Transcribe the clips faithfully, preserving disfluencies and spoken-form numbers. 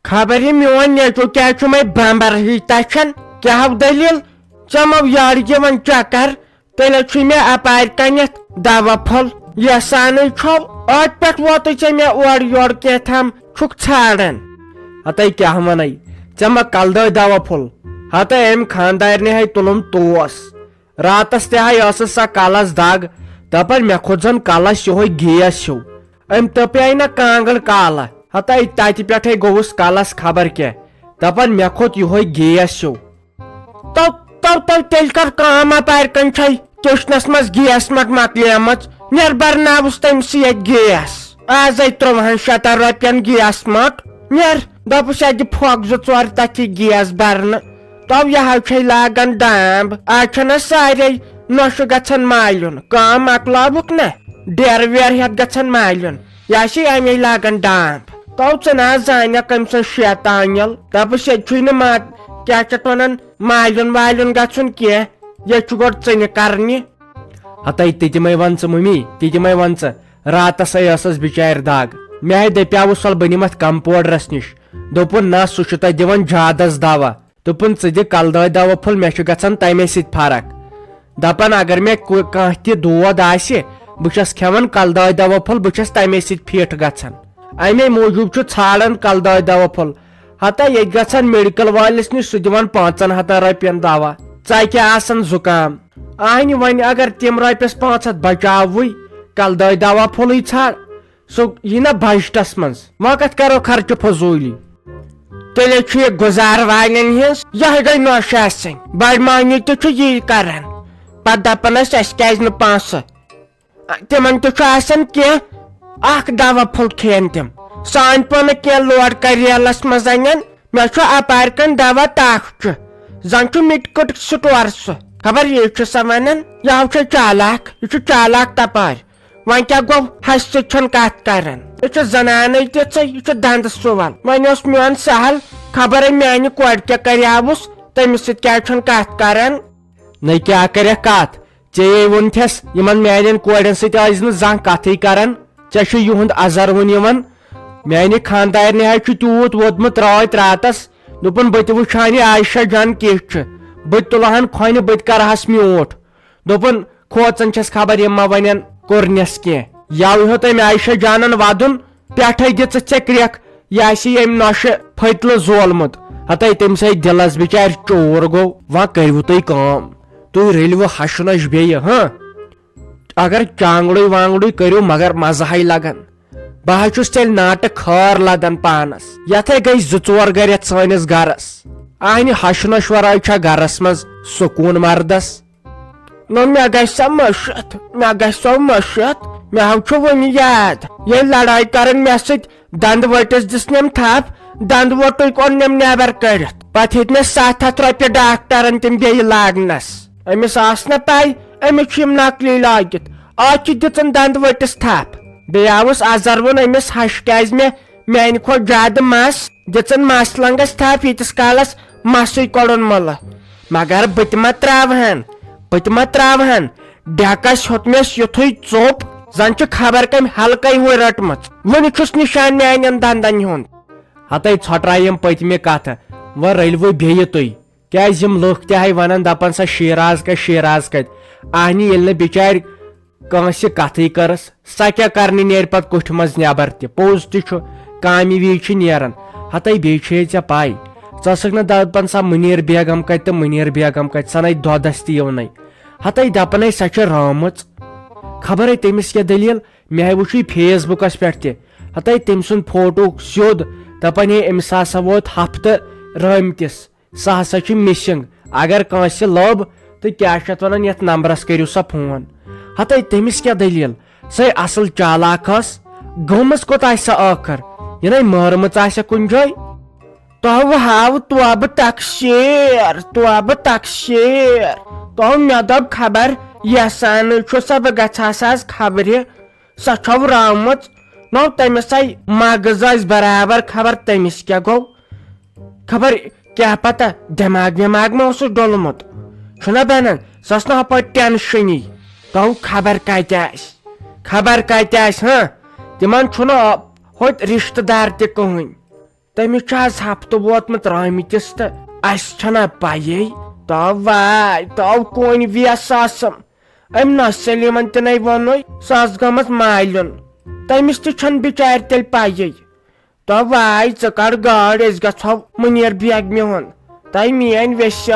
خبر یہِ میون نیٚچو کیٛازِ چھُ مےٚ بمبر ہی تچھان؟ کیٛاہ ہو دٔلیٖل؟ ژےٚ مو یارٕ یِوان چکر؟ تیٚلہِ چھُے مےٚ اپارِ کنٮ۪تھ دوا پھوٚل یژھانٕے چھو۔ ٲدۍ پٮ۪ٹھ ووتُے ژےٚ مےٚ اورٕ یورٕ کینٛہہ تام چھُکھ ژھانڈان۔ ہتے کیٛاہ ونے؟ ژےٚ ما کلہٕ دٲدۍ دوا پھوٚل؟ ہتے أمۍ خاندارنہِ ہے تُلُم توس۔ راتس تہِ ہاے ٲسٕس سۄ کلس دگ، دپان مےٚ کھوٚت زن کلس یِہوے گیس ہیوٗ۔ أمۍ تٔپیاے نہ کانٛگٕر کالہ، ہتے تتہِ پٮ۪ٹھے گوٚوُس کلس خبر کیٛاہ، دپان مےٚ کھوٚت یِہوے گیس ہیوٗ۔ تو، تو، تو تیٚلہِ کر کٲم، اپارِ کنۍ چھے کچنس منٛز گیس مٹ مۄکلیمٕژ، نیر برناوُس تٔمۍ سٕے اَتہِ گیس۔ آزے ترٛۆہن شیٚتن رۄپین گیس مٹ، نیر۔ دوٚپُس اَتہِ دِ پھۄکھ زٕ ژور تتھی گیس برنہٕ۔ تو یہِ ہا چھے لاگان ڈامب۔ آز چھَنہ سارے نۄشہِ گژھان مالیُن۔ کٲم مۄکلاوُکھ نہ، ڈیرٕ ویرٕ ہٮ۪تھ گژھان مالیُن۔ یہِ ہا چھے اَمے لاگان ڈامب۔ تو ژٕ نہ زانکھ أمۍ سٕنٛز شیطانیل۔ دَپُس ییٚتہِ چھُے نہٕ ما-، کیٛاہ چھِ اَتھ وَنان، مالیُن والیُن گژھُن کینٛہہ۔ ییٚتہِ چھُ گۄڈٕ ژٕنہِ کرنہِ۔ ہتے تہِ تہِ مے ون ژٕ ممی، تہِ تہِ مے ون ژٕ۔ راتس ہے ٲسس بچارِ دگ۔ مےٚ ہے دپیاوُس ول بہٕ نِمہٕ اتھ کمپوڈرس نِش۔ دوٚپُن نہ، سُہ چھُ تۄہہِ دِوان جادس دوا۔ دوٚپُن ژٕ دِ کلہٕ دٲدۍ دوا پھوٚل، مےٚ چھُ گژھان تمے سۭتۍ فرق۔ دپان اگر مےٚ کُ-، کانٛہہ تہِ دود آسہِ، بہٕ چھَس کھٮ۪وان کلہٕ دٲدۍ دوا پھوٚل، بہٕ چھَس تمے سۭتۍ فِٹ گژھان۔ امے موٗجوٗب چھُ ژھانڈان کلہٕ دٲدۍ دوا پھوٚل۔ ہتا ییٚتہِ گژھان میڈیکل وٲلِس نِش، سُہ دِوان پانٛژن ہتن رۄپین دوا۔ ژکہِ آسان زُکام۔ اہنہِ وۄنۍ اگر تِم رۄپیس پانٛژھ ہتھ بچاوٕے، کلہٕ دٲدۍ دوا پھوٚلٕے ژھانڈ، سُہ یی نہ بجٹس منٛز۔ وۄنۍ کتھ کرو خرچہٕ فضوٗلی؟ تیٚلے چھُ یہِ گُزار والٮ۪ن ہٕنٛز یِہے گٔے نۄش آسٕنۍ۔ بڑٕ معنی تہِ چھُ یی کران۔ پتہٕ دپان ٲسۍ، اسہِ کیازِ نہٕ پونٛسہٕ؟ تِمن تہِ چھُ آسان کینٛہہ اکھ دوا پھوٚل کھیٚن تِم۔ سانہِ پٲنہٕ کینٛہہ لوڈ کریلس منٛز انن۔ مےٚ چھُ اپارِ کنۍ دوا تاکھ چھُ۔ زن چھُ مِٹ کُٹ سٹور سُہ۔ خبر یہِ چھُ سا ونان، یہِ ہاو چھُ چالاک، یہِ چھُ چالاک تپارِ۔ وۄنۍ کیٛاہ گوٚو، ہسہِ سۭتۍ چھُنہٕ کتھ کران؟ یہِ چھُ زنانٕے تِژھٕے، یہِ چھُ دندٕ سُوَل۔ وۄنۍ اوس میون سہل، خبر میانہِ کورِ کیٛاہ کریاوُس، تٔمِس سۭتۍ کیٛازِ چھُنہٕ کتھ کران؟ نَے کیٛاہ کرٮ۪کھ کتھ؟ ژےٚ یے ووٚنتھس، یِمن میانٮ۪ن کورٮ۪ن سۭتۍ ٲسۍ نہٕ زانٛہہ کتھٕے کران۔ ژےٚ چھُ یِہُنٛد ازر وُن یِوان۔ میانہِ خانٛدارنہِ حظ چھُ تیوٗت ووٚدمُت رٲتۍ راتس، دوٚپُن، بہٕ تہِ وٕچھان یہِ عایشہ جان کِژھ چھِ، بہٕ تہِ تُلہٕ ہن کھۄنہِ، بہٕ تہِ کرہس میوٗٹھ۔ دوٚپُن، کھوژان چھَس خبر یِم ما ونن کوٚرنس کینٛہہ۔ یَوٕ ہیوٚت أمۍ عایشہ جانن ودُن، پٮ۪ٹھے دِژٕتھ ژےٚ کرٛٮ۪کھ، یہِ آسہِ أمۍ نۄشہِ پھٔتلہٕ زولمُت۔ ہتے تٔمِس ہے دِلس بِچارِ چوٗر گوٚو۔ وۄنۍ کٔرِو تُہۍ کٲم، تُہۍ رٔلِو ہشہِ نۄش بیٚیہِ، ہاں؟ اگر چانگڑُے وانگڑُے کٔرِو، مگر مزٕ ہاے لگان۔ بہٕ حظ چھُس تیٚلہِ ناٹہٕ خٲر لدان پانس۔ یتھے گٔے زٕ ژور گرِ یتھ سٲنِس گرس۔ اہنہِ ہشہِ نۄش ورٲے چھا گرس منٛز سکوٗن مردس؟ نہ، مےٚ گژھِ سا مٔشِتھ، مےٚ گژھِ سا مٔشِتھ۔ مےٚ حظ چھُ وُنہِ یاد، ییٚلہِ لڑٲے کران مےٚ سۭتۍ دندٕ وٹس دِژنم تھپھ، دندٕ وٹُے کوٚرنم نٮ۪بر کٔڑِتھ۔ پتہٕ ہیٚتۍ مےٚ ستھ ہتھ رۄپیہِ ڈاکٹرن تِم بیٚیہِ لاگنس۔ أمِس آس نہ پَے، أمِس چھِ یِم نقلی لٲگِتھ۔ آز چھِ دِژٕن دندٕ وٹس تھپھ۔ بیٚیہِ آوُس ازر ووٚن أمِس ہش کیازِ مےٚ میانہِ کھۄتہٕ زیادٕ مس دِژٕن مس لنگس تھپھ، ییٖتِس کالس مسٕے کوٚڑُن مُلہٕ۔ مگر بہٕ تہِ ما تراوہن، بہٕ تہِ ما تراوہن۔ ڈیکس ہیوٚت مےٚ یُتھُے ژوٚپ، زن چھِ خبر کمہِ حلقے ہُنٛد رٔٹمٕژ۔ وُنہِ چھُس نِشان میانٮ۪ن دندن ہُنٛد۔ ہتے ژھۄٹرایہِ یِم پٔتمہِ کتھٕ، وۄنۍ رٔلوٕ بیٚیہِ تُہۍ۔ کیازِ یِم لُکھ تہِ ہاے ونان، دپان سا شیراز کتہِ، شیراز کتہِ؟ اہنہِ ییٚلہِ نہٕ بِچارِ کٲنٛسہِ کتھٕے کٔرٕس، سۄ کیٛاہ کرنہِ نیرِ پتہٕ کُٹھِ منٛز نٮ۪بر تہِ؟ پوٚز تہِ چھُ، کامہِ وِزِ چھِ نیران۔ ہتے بیٚیہِ چھے ژےٚ پَے، ژٕ ٲسٕکھ نہٕ دپان سۄ مُنیر بیگم کتہِ تہٕ مُنیر بیگم کتہِ، سۄ نے دۄدس تہِ یِونَے۔ ہتے دپنے سۄ چھےٚ رٲمٕژ۔ خبرے تٔمِس کیٛاہ دٔلیٖل، مےٚ ہے وُچھ یہِ فیس بُکس پٮ۪ٹھ تہِ۔ ہتے تٔمۍ سُنٛد فوٹو سیوٚد، دپان ہے أمِس ہسا ووت ہفتہٕ رٲمتِس۔ سۄ ہسا چھِ missing۔ اگر کٲنٛسہِ لٔب تہٕ کیٛاہ چھِ اَتھ وَنان، یَتھ نمبرَس کٔرِو سا فون۔ ہَتَے تٔمِس کیٛاہ دٔلیٖل؟ سۄے اَصٕل چالاک ٲس، گٔمٕژ کوٚت آسہِ سۄ ٲخٕر؟ یہِ نَے مٲرمٕژ آسٮ۪کھ کُنہِ جایہِ۔ تۄہہِ ہاو توبہٕ تقصیٖر، توبہٕ تقصیٖر۔ تۄہہِ مےٚ دوٚپ خبر یَسانٕے چھُ سا، بہٕ گژھٕ ہا سا آز خبرِ۔ سۄ چھو رٲومٕژ۔ نو تٔمِس آے مغز ٲسۍ برابر، خبر تٔمِس کیٛاہ گوٚو، خبر کیٛاہ پتہ دٮ۪ماغ وٮ۪ماغ ما اوسُس ڈوٚلمُت۔ چھُنہ بنان، سۄ ٲس نہٕ ہُپٲرۍ ٹینشنی۔ تو خبر کتہِ آسہِ، خبر کتہِ آسہِ، ہاں؟ تِمن چھُنہٕ ہوٚتہِ رشتہٕ دار تہِ کٕہٕنۍ۔ تٔمِس چھُ آز ہفتہٕ ووتمُت رٲمٕتِس تہٕ اَسہِ چھَنہٕ پَیی۔ تو واے، تو کونۍ ویس آسم۔ أمۍ نہ سلیمن تہِ نے ووٚنُے، سۄ ٲس گٔمٕژ مالیُن۔ تٔمِس تہِ چھَنہٕ بِچارِ تیٚلہِ پَیی۔ تو واے، ژٕ کڑ گٲڑۍ، أسۍ گژھو مُنیر بیگمہِ ہُنٛد۔ تۄہہِ میٲنۍ ویٚسہِ۔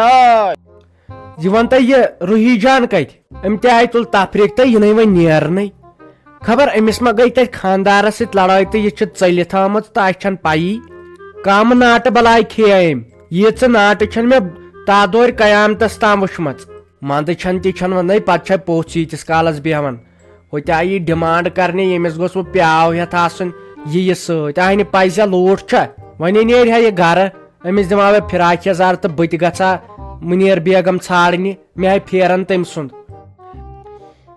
یہِ وَن تۄہہِ، یہِ روحی جان کَتہِ؟ أمۍ تہِ آیہِ تُل تفریٖق تہٕ یہِ نَے وۄنۍ نیرنٕے۔ خبر أمِس ما گٔے تَتہِ خانٛدارَس سۭتۍ لڑٲے تہٕ یہِ چھِ ژٔلِتھ آمٕژ تہٕ اَسہِ چھَنہٕ پَیی۔ کَم ناٹہٕ بَلاے کھیٚیہِ أمۍ۔ ییٖژٕ ناٹہٕ چھَنہٕ مےٚ تادورِ قیامتَس تام وٕچھمَژ۔ منٛدٕ چھَنہٕ تہِ چھَنہٕ وَنٕے، پَتہٕ چھےٚ پوٚژھ ییٖتِس کالَس بیٚہوان۔ ہوٚتہِ آیہِ یہِ ڈِمانڈ کرنہِ، ییٚمِس گوٚژھ وۄنۍ پیاو ہٮ۪تھ آسُن یہِ یہِ سۭتۍ۔ اَہنہِ پَزِ ہا لوٗٹھ چھا؟ وۄنۍ نیرِ ہا یہِ گرٕ، أمِس دِمہٕ ہا بہٕ فراق یَزار تہٕ بہٕ تہِ گژھٕ ہا مُنیر بیگم ژھانڈنہِ، مےٚ ہاے پھیران تٔمۍ سُنٛد۔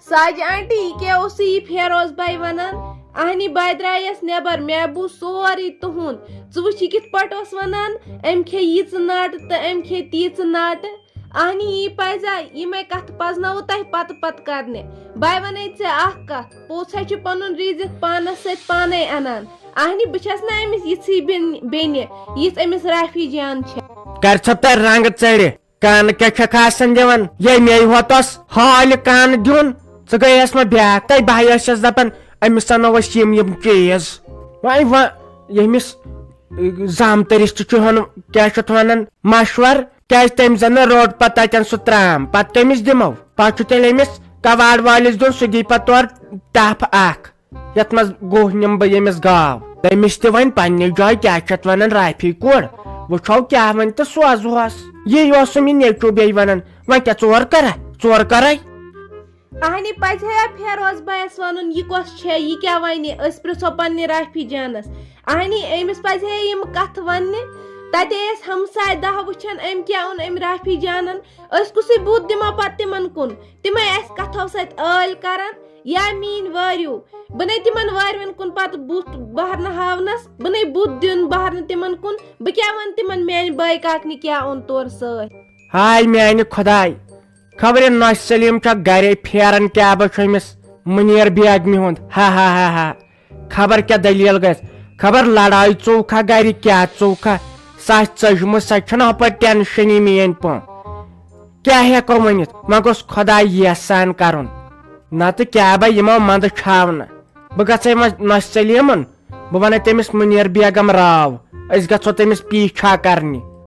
ساجہِ آنٹی، یہِ کیٛاہ اوسُے یہِ فیروز بھاے وَنان؟ اَہنہِ بہٕ درٛایَس نٮ۪بر، مےٚ بوٗز سورُے تُہُنٛد۔ ژٕ وٕچھ یہِ کِتھ پٲٹھۍ اوس وَنان، أمۍ کھے ییٖژٕ ناٹہٕ تہٕ أمۍ کھے تیٖژٕ ناٹہٕ۔ اہنی، یی پزا، یِمے کتھٕ پزناوو تۄہہِ پتہٕ پتہٕ کرنہِ۔ بہٕ ونے ژےٚ اکھ کتھ، پوٚژھ ہا چھُ پنُن رِزق پانس سۭتۍ پانے انان۔ اہنی، بہٕ چھس نہٕ أمِس یِژھٕے بیٚنہِ، بیٚنہِ، یِژھ أمِس رافی جان چھےٚ۔ کر ژھۄپ تۄہہِ رنٛگ ژٔرِ، کانہٕ کیٛاہ چھکھ آسان دِوان؟ ییٚمے ہوتس حالہِ کانہٕ دیُن، ژٕ گٔیس مےٚ بیاکھ۔ تۄہہِ بہٕ ہا ٲسس دپان، أمِس انو أسۍ یِم یِم چیٖز۔ وۄنۍ وۄنۍ ییٚمِس زامتٕرِس تہِ چھُ ہیوٚن، کیٛاہ چھِ اَتھ وَنان، مَشوَر، کیٛازِ تٔمۍ زَن نہٕ روٚٹ پَتہٕ تَتٮ۪ن سُہ ترٛام، پَتہٕ کٔمِس دِمو؟ پَتہٕ چھُ تیٚلہِ أمِس کَباڑ وٲلِس دیُن، سُہ دی پَتہٕ تورٕ ٹَپھ اَکھ، یَتھ منٛز گُہہ نِمہٕ بہٕ ییٚمِس گاو۔ تٔمِس تہِ وۄنۍ پنٛنہِ جایہِ، کیٛاہ چھِ اَتھ وَنان، رافی کورِ، وٕچھو کیٛاہ وَنہِ تہٕ سوزہوس۔ یی اوسُم یہِ نیٚچوٗ بیٚیہِ وَنان، وۄنۍ کیٛاہ ژور کَرا، ژور کَرَے؟ اہنی، پزِ ہے فیروز بھایس ونُن، یہِ کۄس چھےٚ، یہِ کیٛاہ ونہِ؟ أسۍ پرژھو پننہِ رافی جانس۔ اہنی، أمِس پزِ ہے یِم کتھٕ وننہِ۔ تتے ٲسۍ ہمساے دہ وٕچھان، أمۍ کیٛاہ اوٚن أمۍ رافی جانن۔ أسۍ کُسٕے بُتھ دِمو پتہٕ تِمن کُن؟ تِمے آسہِ کتھو سۭتۍ ٲلۍ کران۔ یا میٛٲنۍ وٲرِو، بہٕ نے تِمن وٲرِوٮ۪ن کُن پتہٕ بُتھ بہرنہٕ ہاونس، بہٕ نے بُتھ دیُن بہرنہٕ تِمن کُن۔ بہٕ کیٛاہ ونہٕ تِمن، میٛانہِ بٲے کاکنہِ کیٛاہ اوٚن تورٕ سۭتۍ؟ ہاے میٛانہِ خۄداے، خبرِ نۄشہِ سلیٖم چھا گرے پھیران کیٛاہ بہ چھُ أمِس مُنیر بیگمہِ ہُنٛد۔ ہا ہا ہا ہا۔ خبر کیٛاہ دٔلیٖل گژھِ، خبر لڑٲے ژوٚوکھا گرِ کیٛاہ ژوٚوکھا۔ سۄ آسہِ ژٔجمٕژ، سۄ چھَنہٕ ہُپٲرۍ ٹٮ۪نشَنٕے میٛٲنۍ پٲٹھۍ۔ کیٛاہ ہٮ۪کو ؤنِتھ، وۄنۍ گوٚژھ خۄداے یِیَس سان کَرُن۔ نتہٕ کیٛاہ بہ یِمو منٛدٕ چھاونہٕ۔ بہٕ گژھے وۄنۍ نۄشہِ سلیٖمَن، بہٕ وَنَے تٔمِس مُنیر بیگم راو، أسۍ گژھو تٔمِس پیٖچھا کرنہِ۔